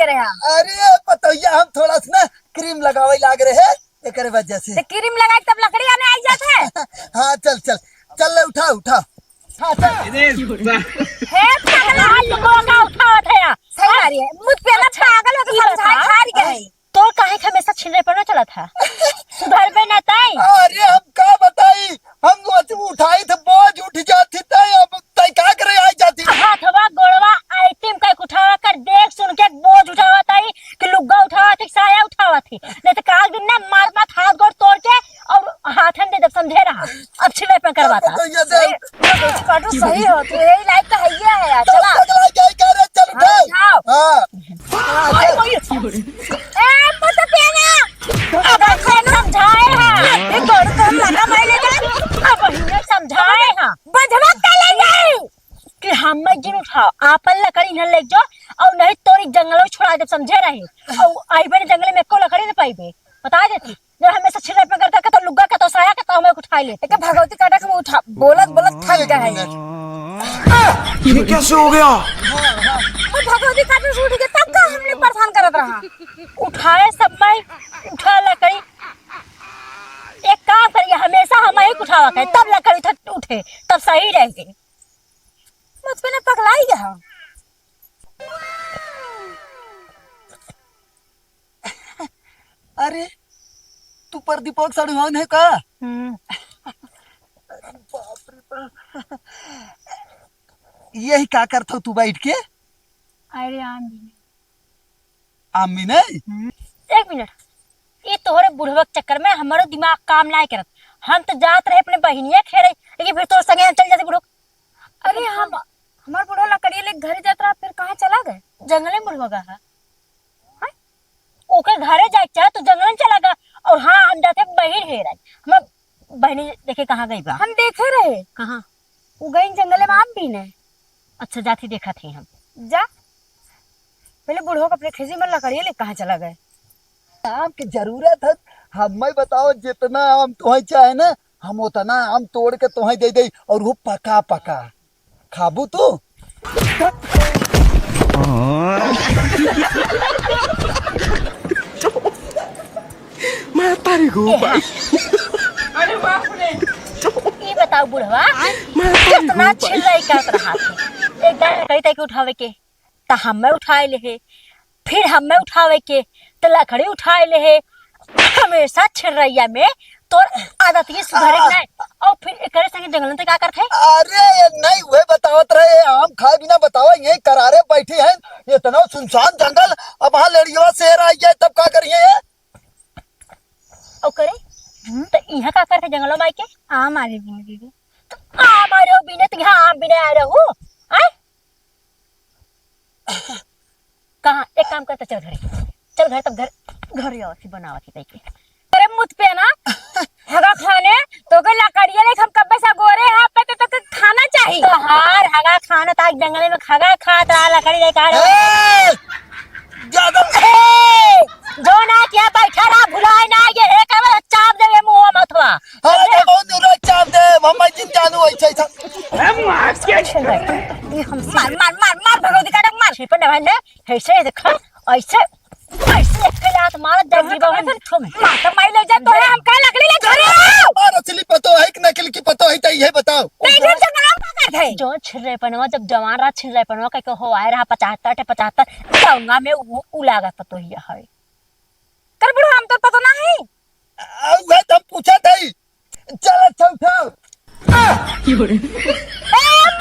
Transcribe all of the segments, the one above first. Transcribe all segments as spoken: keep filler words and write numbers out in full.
रहे हैं। अरे पतोहिया, हम थोड़ा सा ना क्रीम लगावे लाग रहे हैं, एकरे वजह से। तो क्रीम लगाई तब लकड़ी आने आई जात है। हाँ, चल, चल, चल ले, उठा, उठा। हाँ, चल। हे पगला, हाथ लोगों का उठावत है। सही बात है, मुझ पे ना अच्छा, पागल हो तो ई समझाए बताओ, हार गए। तोर काहे के हमेशा छिनरेपना चलत है? सुधरबे ना तई। अरे हम का बताई, हम वो उठाई थे, बोझ उठ जाती तई, अब तई का करे आई जाती। हाथवा गोड़वा आइटिम का उठावा कर, देख सुन के बोझ उठावा तई कि लुग्गा उठावा थी, साया उठावा थी, नहीं तो काल दिन ना मार मार हाथ गोड़ तोड़ के और हाथ हम दे जब समझे रहा, अब छिनरेपना करवाता। तो ये दे। काटू सही हो, तू यही लायक तो है ही है यार, चला। पगला गई का रे, चल उठा। हाँ, जाओ। हाँ। ओए, ओए। ए, मत पीना। अब हम समझाए हैं। ये गोड़ तो हम लगा मार ले जाए। अब वही समझाए हैं। बजवा का ले जाए। कि हम मत जिन उठाओ, आपन लकड़ी इन्हें ले जाओ और नहीं तोरी जंगल में छोड़ा दे, समझे रहे। और आई बने जंगल में एको लकड़ी नहीं पाइबे, बता देती। जो हमेशा छिनरेपना करता के तो लुग्गा के तो साया के तो हमें उठाई लेते। एक भगवती काटा के उठा, बोलत बोलत थक गए हैं। ये कैसे हो गया? तो भगवती काटा से उठ के तब का हमने परेशान करत रहा। उठाए सब माई, उठा लकड़ी। एक काम करिए, हमेशा हम ही उठावा करें, तब लकड़ी उठा, उठे, तब सही रहेंगे। मुझ पे ना पगलाई गया। अरे, तू प्रदीपक साड़ुहान है का? हम्म। अरे बाप रे बाप। यही का करत हो तू बैठ के? अरे आम भी नहीं। आम भी नहीं? हम्म। एक मिनट, ये तोहरे बुढ़वा के चक्कर में हमारो दिमाग काम नहीं करत। हम तो जात रहे अपने बहिनिया खेले, लेकिन फिर तोर संगे हम चल जाते बुढ़वा। अरे हम, हमार बुढ़वा लकड़िया लेके घरे जात रहा, फिर कहाँ चला गए? जंगले में बुढ़वा गया है। हैं? ओके घरे जाए के चाहे तो जंगल में चला गया। और हाँ, हम जाते बहिन हेरे, हम बहिनी देखे कहाँ गई बा। हम देखे रहे। कहाँ? वो गई जंगले में आम बीने। अच्छा, जाती देखा थी हम। जा, पहले बुढ़वा को अपने खेजी में लकड़िया ले कहाँ चला गए? आम की जरूरत है, हमें बताओ, जितना आम तुम्हें चाहे ना, हम उतना आम तोड़ के तुम्हें दे दे, और वो पका पका। खाबू तू? मैं तारी गो भाई। अरे बाप रे। ई बताओ बुढ़वा, मैं तारी कितना गो भाई। छिल्लई करत रहा थे। एक दाना कही तक उठावे के, त हमें उठाए ले है, फिर हमें उठावे के, त लकड़ी उठाए ले है। हमेशा छिर्रैया में तोर आदत ये सुधरे के नाय। और फिर एकरे संगे जंगलन ते का करत है? अरे, ये नहीं, वह बतावत रहे, आम खाए बिना बतावा, यही करारे बैठे हैं, इतना सुनसान जंगल, अब वहाँ लेड़ियवा शेर आई जाए, तब का करिए ये? ओकरे? हम्म? त इहाँ का करत है जंगलो माई के? आम आरे बिने दीदी। त आम आरे हो बिने, त इहाँ आम बिने आए रहू? आय? कहाँ? एक काम करते, चल घरे, चल घर, तब घर, घर ही आवत ही, बनावत ही तैके। अरे मुत पे ना, हगा खाने, तो के लकड़िया लेके हम कब्बे से गोरे हैं, पे, पे, पे, पे खाना चाहिए। तोहार हगा खाना तो आज जंगले में खगा खात रहा, लकड़ी लेके आ रहा। ए! ज्यादा ए! जो ना किया बैठा रहा, भुलाए ना, ये है, कब चाप देवे मुंह मथवा। हाँ, समझे? तो बहुत दूर चाप दे, हम जिन जानू ऐसे, ऐसा। अरे मार के छेद। ये हम मार, मार, मार, मार, भगवती का डग मार। छिपन भाई ने, ऐसे देखा, ऐसे, ऐसे एक लात मारत जा जीवा में। मार तो माई ले जा, तो है, हम का लकड़ी ले जा रहे हो? और असली पतो है कि नकल की पतो है, तो ये बताओ। नहीं, घर जंगल में का करत है? जो छिर्रेपनवा, जब जवान रहा, छिर्रेपनवा कह के हो आए रहा, पचहत्तर टे पचहत्तर, दौंगा में उ, उ लागत पतो ही है। कर बुढ़ो, हम तो पतो ना है। आ, उहे तो हम पूछत हई। चल, अच्छा उठाओ। ए,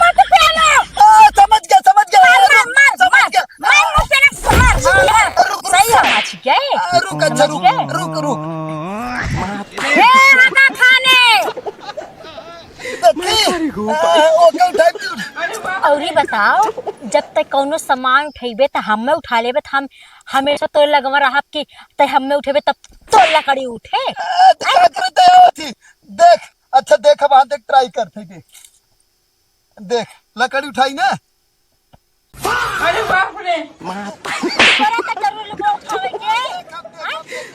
मत पहनो। आ, समझ गया, समझ गया। मार, मार, मार, समझ मार, गया। मार, मत पहनो, मार, मार, मार। रुक, रुक, सही रुक। है, समझ गए? आ, रुक, अच्छा, समझ रुक, गए? रुक, रुक। ए, हगा खाने। देखी? आ, ओके, उठाई, उठाई। और ही बताओ, जब तक कौनो सामान उठेबे त हमें उठा लेबे, त हम हमेशा तोर लगवा रहब कि तै हमें उठेबे तब तोर लकड़ी उठे। ए, तो का करत है, आवत ही? देख, अच्छा देख, अब हाँ देख, try करत है, देख। देख, लकड़ी उठाई ना। अरे बाप रे। तोरा तो जरूर लुगवा उठावे के।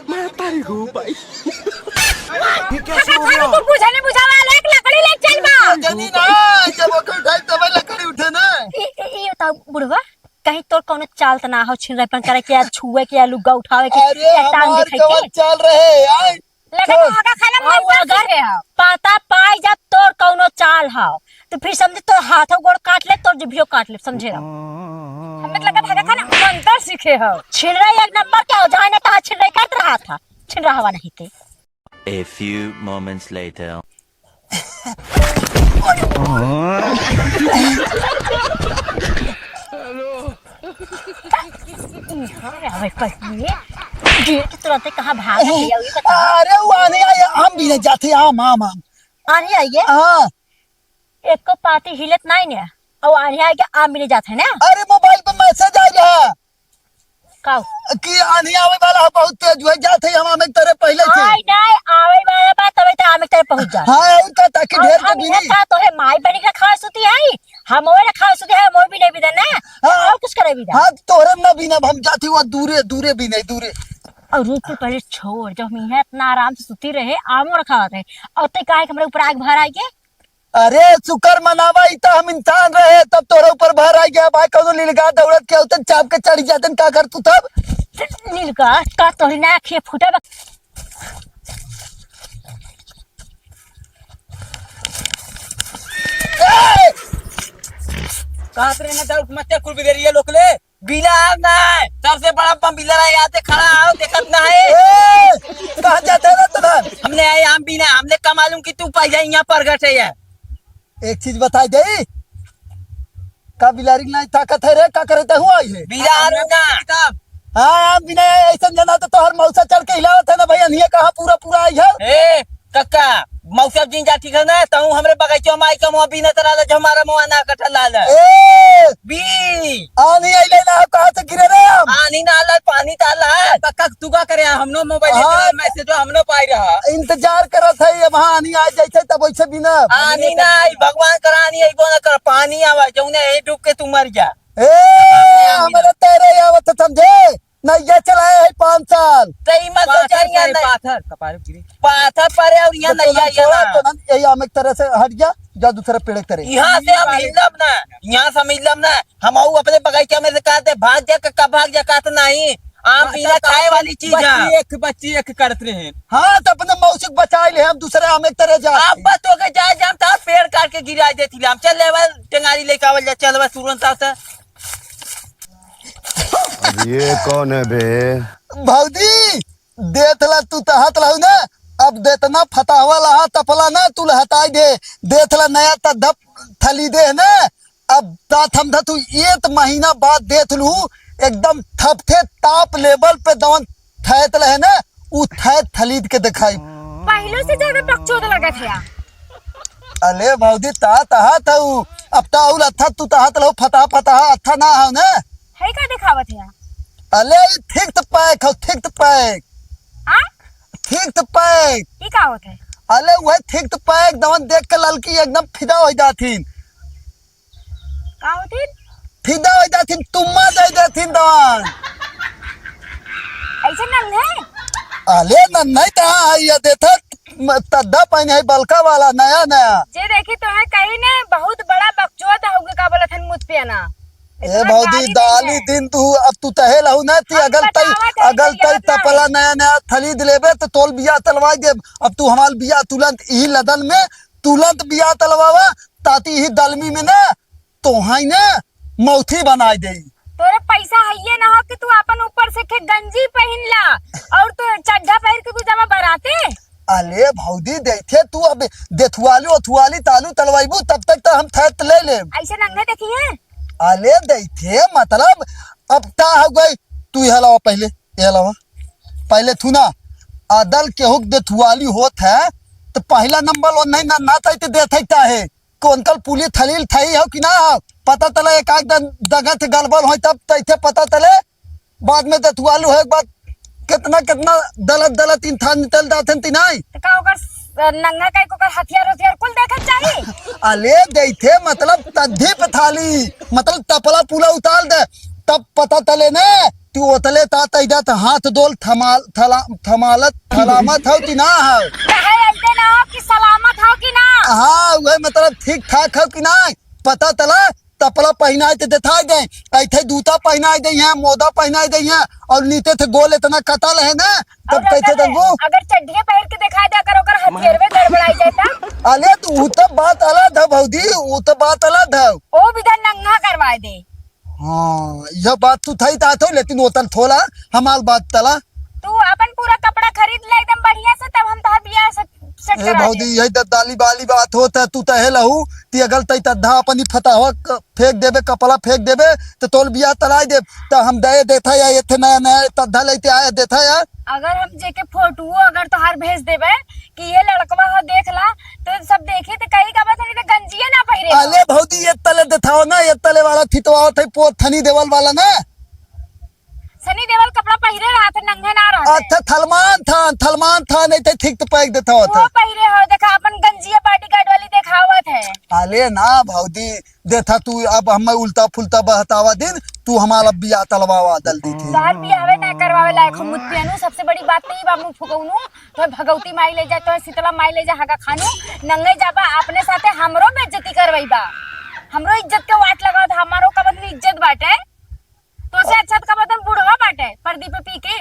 माता रे गो भाई। ये कैसे हो गया? तू बुझे नहीं बुझावा, एक लकड़ी ले चल बा। जनी ना, जब ओके उठाई तब लकड़ी उठे ना। ई, ई, ई बताओ बुढ़वा, कहीं तोर कौनो चाल त ना हो, छिनराइपन करे के, या छुए के, या लुग्गा उठावे के, अरे, या टांग हमार देखे के। कवन चाल रहे, आय? लगा तो तो होगा खाना, और मैं अगर सीखे हो। पता पाई जब तोर कौनो चाल हो, तो फिर समझे तोर हाथो गोड़ काट ले, तोर जिभियो काट ले, समझे हो? हमें तो लगा धागा खाना मंतर सीखे हो। छिनराई एक नंबर के हो, जहाँ ना तहाँ छिनराई करत रहा था, छिनरावा नहीं थे। A few moments later. अरे, अबे, पहिले गेट तुरंते कहाँ भाग गया, ये बता। अरे, वो आने आए, आम बीने जाते, आम, आम, आम। आने आइए। हाँ। एको पाती हिलत नहीं ने, और आने आइए, आम बीने जाते हैं ना। अरे, मोबाइल पे मैसेज आ रहा। का? कि आन्ही आवे वाला है, बहुत तेज हुए, जात है हम आमे के तरे पहिले से। आई नहीं, आवे वाला बा, तबे तो आमे के तरे पहुँच जा। हाँ, और का, ताकि और ढेर के हम बिनी। यहाँ का तो है, माई बनी का खाए सुती है, हम ओए ना खाए सुती है, हम ओए भी नहीं बिदन ना। हाँ। और कुछ करे भी ना। हाँ, तोरे ना बिना, हम जाती हुआ दूरे, दूरे भी नहीं, दूरे। और रुक, तू पहले छोड़, जब हम यहाँ इतना आराम से सुती रहे, आमो रखा रहे, और ते काहे के हमरे ऊपर आग भर आई के? अरे, शुक्र मनावा, ई त हम इंसान रहे, तब तोरे ऊपर भर आ गया। भाई, कौनो लीलगाय दौड़त के अउतन चाप के चढ़ जातन, का कर तू तब? लीलगाय का तोरी ना आँखिए फूटे बा। ए! कहत रहे ना, दौड़ मत जा, कुल बिदेरिया लोग ले। बिलार ना, सबसे बड़ा बम बिलार है, यहाँ से खड़ा आओ, देखत ना है। ए, कहाँ जाते रहे तुरंत? हमने आए हम भी ना, हमने का मालूम कि तू पहले यहाँ प्रगट है ये। एक चीज बताई दे, का बिलारी ना ताकत है रे, का करते हुआ आई है? बिलार ना। हाँ, हम बिना ऐसा जना तो तोहर मौसा चढ़ के हिलावत है ना भैया, नहीं कहाँ पूरा पूरा आई है? ए, कक्का, मौसम जिन जा ठीक है ना, तहूँ हमरे बगैचा में आई के मुँह बीनत रहल, जो हमारा मुँह ना कटल रहल। ए! बी! आनी आइले ना, कहाँ से गिरे रे हम? आनी ना आलल, पानी त आलल। कक्का, तू का करे? हमनो मोबाइल हाँ। देख रहे, मैसेज हमनो पाई रहा। इंतजार करत है, अब हाँ, आनी आ जाइछे, तब वैसे बिना। आनी ना आई, भगवान कर आनी आई, बोला कर, पानी आवा, जौने यही डूब के तू मर जा। ए, हमरे तैरे आवत है, समझे? नैया चलाए है पाँच साल। त ई मत पाथर सोचा, यहाँ परे, नहीं। पाथर, कपारे गिरे। पाथर परे और यहाँ तो नैया, तुरंत यहाँ छोड़ा, ना। तुरंत यही आमे के तरह से हट जा, जा दूसरे पेड़ के तरह। यहाँ से हम हिलब ना, यहाँ से हम हिलब ना। हम आऊ अपने बगीचा में से कहते, "भाग जा, कक्का, भाग जा," कहते नहीं। आम हाँ, बिना तब खाए वाली चीज है। बच्ची एक, बच्ची एक करत रहे। हाँ, तो अपने मौसी के बचाए ले, हम दूसरे आमे के तरह जा। अब बस तो के जाए, जाम तार पेड़ काट के गिरा देती ले। हम चल ले, टेंगारी लेके आवल जा, चल बस तुरंत आवता। अब ये कौन है बे? भौजी, देत ला तू तहत लहू ना, अब देतना फतावा लहा तपला ना, तू लहताई दे, देत ला नया तद्धप थली दे ना, अब तात हम धा तू एक महीना बाद देत लू, एकदम थपथे top level पे दवन थैत लहे ना, उ थैत थलीद के देखाई। पहले से ज्यादा बकचोद लगत है। अले भौजी, ता तहा तऊ, अब ताउल अथा तू तहा तलहु फता फता अथा ना हो ने। है का देखावत है? अले, ई थिक्त पैक हो, थिक्त पैक। आ? थिक्त पैक। ई का होत है? अले, वह थिक्त पैक दवन देख के ललकी एकदम फिदा हो जाथिन। का होथिन? फिदा हो जाथिन, तुम्मा दे देथिन दवन। ऐसे नन्हे? अले, नन्हे कहाँ है, ये देखत म-, तद्दा पहने है बलका वाला, नया, नया। जे देखी तो है कहीं ने बहुत बड़ा बकचोद होगे, का बोलत हन मुत पियाना। ए इतना भौजी, गाली देंगे। दाली दिन तू, अब तू तहे लहू ना, ती हम अगल तई, बतावत है अगल कि तई गलत ना तपला है। नया, नया थली दिलेबे, तो तोल बिया तलवाई देब। अब तू हमाल बिया तुलंत इही लदल में, तुलंत बिया तलवावा, ताती इही दलमी में ना, तोहाई ना मौथी बनाई देई। तोरे पैसा हइये ना हो कि तू अपन ऊपर से के गंजी पहिन ला और तू चड्ढा पहिर के तू जावा बराते। अले भौजी, देखे तू अब देथुआली ओथुआली तालू तलवाइबू, तब तक तो हम थैत ले लेब। ऐसे नंगे देखी है। अले देखे मतलब, अब का हो गई, तू यह लावा पहले, यह लावा पहले, तू ना अदल केहुक देथुआली होत है, तो पहला नंबर वो नहीं ना, ना तैते देते है। कौन कल पुलिस थलील थई हो कि ना हो? पता तला एक आध दिन दगत गलबल होई तब तैथे पता तले। बाद में तो तू आलू है एक बात, कितना, कितना दलत, दलत इंसान निकल जाते हैं तिनाई। तो का ओकर स-, नंगा काई को ओकर हथियार, हथियार कुल देखत चाही? अले देखे मतलब तद्धी पे थाली, मतलब तपला पूला उतार दे, तब पता तले ने। तू ओतले ता तैदा त हाथ दोल थमाल-, थला-, थमालत, थलामत हो कि ना हो? कहे अइते ना हो कि सलामत हो कि ना? हाँ, उहे मतलब ठीक ठाक हो कि ना? पता तला तपला पहिनाए ते देखाए दे, ऐथे जूता पहिनाए दे हैं, मोदा पहिनाए दे हैं, और नीचे थे गोल इतना कतल है ना, तब और कैसे अगर, दलबू? अगर चड्ढिया पहिर के देखाए दे, अगर ओकर हथियारवे गड़बड़ाई जाए तब? अरे तो उ तो बात अलग है भौजी, उ तो बात अलग है। ओ बिदा नंगा करवाए दे। हाँ, यह बात तू थई तात हो, लेकिन ओतल थोला हमाल बात तला। तू अपन पूरा कपड़ा खरीद ले एकदम बढ़िया से, तब हम तोहार बियाह से सेट ए करा भौजी, देब। यही दद्दाली वाली बात होत है, तू तहे लहू, ती अगल तई तद्धा अपनी फतावा क-, फेंक देबे, कपड़ा फेंक देबे, तो तोल बियाह तलाई देब। तो हम दे देता या, ये थे नया नया तद्धा लेते आया देता या। अगर हम जेके फोटो अगर तोहार भेज देबे कि ये लड़कवा हो देख ला, तो सब देखी तो कही का बात नहीं तो गंजिए ना पहिरे हो। अले भौजी, ये तले देखाओ ना, ये तले वाला फितवा थे पोत थनी देवल वाला ना। सनी देवल कपड़ा पहिरे रहत है, नंगे ना रहत है। अच्छा, थलमान थान, थलमान थान, ऐते ठीक तो पैक देता होता। वो पहिरे हो, देखा, अपन गंजिया बॉडीगार्ड वाली देखावत है। अले ना भौजी, देखा तू, अब हमें उल्टा फुल्टा बहतावा दिन, तू हमारा बियाह तलवावा दल दी थी। तोहर बियाहवे ना करवावे लायक हो, मुतपेनू, सबसे बड़ी बात तो ई बा, मुंह फुकौनू, तो भगवती माई ले जा, तो शीतला माई ले जा, हगा खानू, नंगे जाबा, अपने साथे हमरो बेइज्जती करवाई बा, हमरो इज्जत के वाट लगावत, हमारो का बदन इज्जत बाटे। तोसे अच्छा त का बदन बुढ़वा बाटे, परदीप पी के।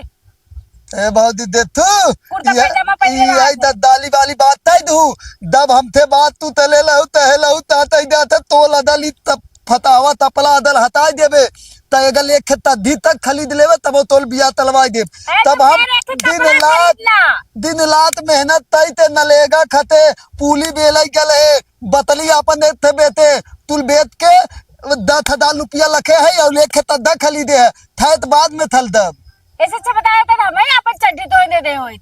ए भौजी, दे तू। कुर्ता ये, पैजामा पहनले ये रहत आई है। दद्दाली वाली बात तय दू। दब हमथे बात तू तले लहू, तहे लहू, ता तय जात है, तो लदली तब फतावा तपला अदल हटाई देबे। त एगल एक खेत तद्धी तक खरीद लेबे, तब वो तोल बिया तलवाई देब। ए, तब तो हम फिर एक खेत दिन तपला लात, खरीद ला। दिन लात मेहनत तई ते नलेगा खते, पूली बेलई गल है, बतली आपन एक थे बेते, तुल बेत के दस हजार रुपया लखे है और एक खेत तद्धा खरीदे है, थैत बाद में थल दब। ऐसे अच्छा बताया था, हमें यहाँ पर चड्ढी धोए दे दे होई।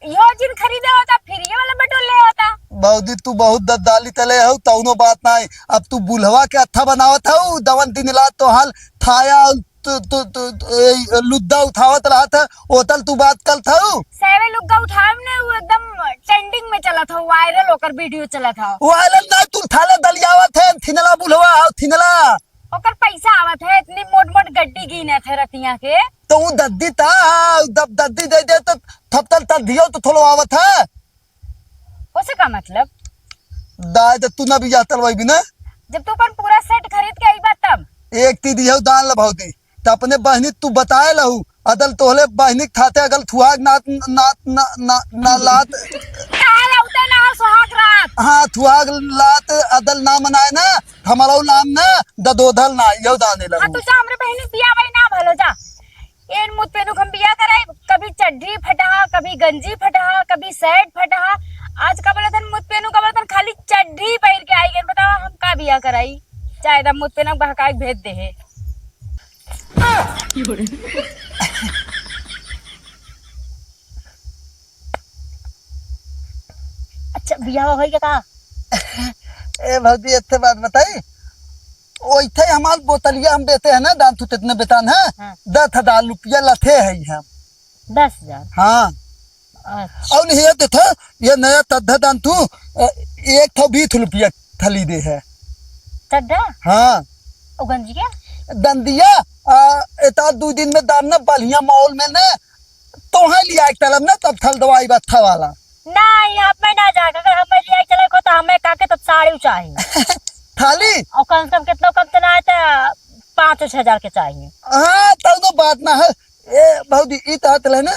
यो जिन खरीदे होता, फिर ये वाला बटोर ले होता। बाबूजी, तू बहुत दद्दाली तले हो, तौनो बात नाई। अब तू बुलहवा के अच्छा बनावत हऊ, दवन दिन ला तो हाल थाया, तू, तू, तू, ए, लुद्दा उठावत रहत है, ओतल तू बात कल थाऊ। सैवे लुग्गा उठावे ने, वो एकदम ट्रेंडिंग में चलत हो, वायरल ओकर वीडियो चलत हो। वायरल ना, तू थाले दलियावत है, थिनला बुलहवा हो, थिनला। ओकर पैसा आवत है, इतनी मोट मोट गड्डी गिनत है रतिया के। तो वो दद्दी ता, दब दद्दी दे दे तो थपतल तर दियो तो थोड़ो आवत है। ओसे का मतलब? दाय तो तू ना बियाह तलवाई भी ना। जब तू अपन पूरा सेट खरीद के आई बात तब। एक ती दियो दान ल भौजी, त अपने बहनी तू बताए लहू, अदल तोहले बहनी खाते अगल थुआग नात, नात, ना, ना, ना लात। काहे उते ना हो सुहाग रात। हाँ, थुआग लात अदल ना मनाए ना, हमारा नाम ना ददोधल ना, यो दाने हाँ, लहू। तू जा हमरे बहनी बियाह भाई ना भलो जा। एन मुत पेनू हम बियाह कराई, कभी चड्ढी फटहा, कभी गंजी फटहा, कभी शर्ट फटहा। आज का बोला तन मुत पेनू का बोला तन खाली चड्ढी पहिर के आई गए। बतावा हम का बियाह कराई? चाहे दा मुत पेनू बहकाई भेज दे है। अच्छा, बियाह होई के का? ए भौजी, अच्छे बात बताई। ओइथे हमार बोतलिया हम देते हैं ना, दान तू तितने बेतान है, हाँ। दस हजार रुपया लथे है हम। दस हजार? हाँ। अच्छा। और ये देथे, ये नया तद्धा दान तू, अ, एक ठो बीस रुपया थली दे है। तद्धा? हाँ। ओ गंजिया? दंदिया, आ, एता दू दिन में दाम ना बढ़िया माहौल में ना, तोहे लिया एक तलब ना, तब थल दवाई बत्था वाला। नहीं, आप में ना जाके, अगर हमें लिया चले को, तो हमें का के तब साड़ी चाहिए। थाली? और कम से कम कितना कम तो ना आए, तो पाँच छह हजार के चाहिए। हाँ, तब तो बात ना है। ए, भौजी, ई तो हाथ ले ना,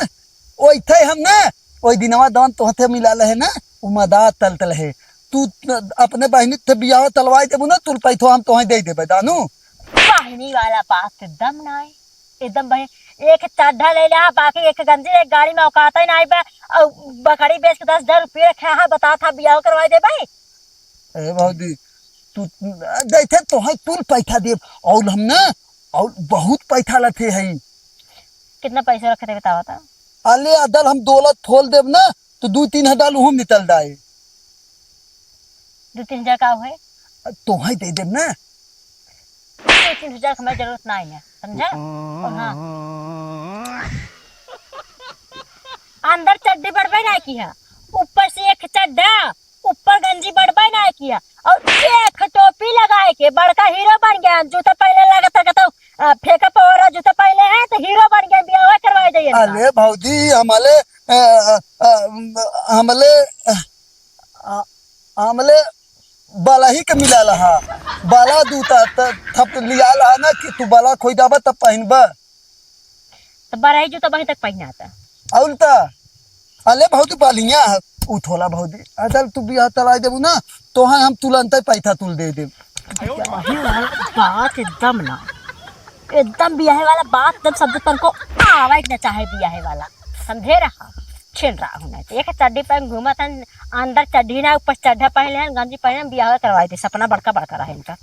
ओइ थे हम ना, ओइ दिनवा दान तोहते मिला ले ना, उ मदा तल तल है। तू अपने बहिनी थे बियाह तलवाई देबू ना, तू पैसो हम तोहे दे देबे, जानू। बहिनी वाला बात से दम ना है। एकदम भाई, एक चड्ढा ले ला, बाकी एक गंजी, एक गाड़ी में औकात ही ना बा। और बकरी बेच के दस हजार रुपये रखे हैं, बता था बियाह करवा दे भाई। ए भौजी, तू जैसे तोहे कुल पैसा देब, और हम ना, और बहुत पैसा लथे है। कितना पैसा रखे थे बतावा था? अले अदल हम दौलत खोल देब ना, तो दू तीन हजार उहू निकल जाए। दू तीन हजार का है? तोहे दे देब ना। दू तीन हजार के हमारी जरूरत ना है, समझा? और हाँ, अंदर चड्डी बढ़बे ना की है, ऊपर से एक चड्ढा, ऊपर गंजी बढ़बे ना की है, और एक टोपी लगाए के बड़का हीरो बन गया। जूता पहले लगता कहता, आ, फेंका पवारा जूता पहले है तो हीरो बन गया, बियाह करवा दे। अरे भौजी, हमले, अ, अ, अ, हमले, अ, हमले बला अही के मिला लहा। बाला जूता त थप लिया लहा ना कि तू बाला खोई जाबा तब पहिनबा। त बरही जूता बही तक पहिनाता। अउल त अले भौजी बालिया है, उठोला भौजी। असल तू बियाह तलाई देबू ना, तोहा हम तुलंते पैसा तुल दे देब। बियाहे वाला बात एकदम ना, एकदम बियाहे वाला बात एकदम शब्द पर को आवे के ना चाहे बियाहे वाला, समझे रहा? छिन रहा हूँ नहीं तो एक चड्डी पहन घूमत हन, अंदर चड्डी ना, ऊपर चड्ढा पहन लेहन, गंजी पहन, बियाह करवाई दे, सपना बड़का बड़का रहे इनका।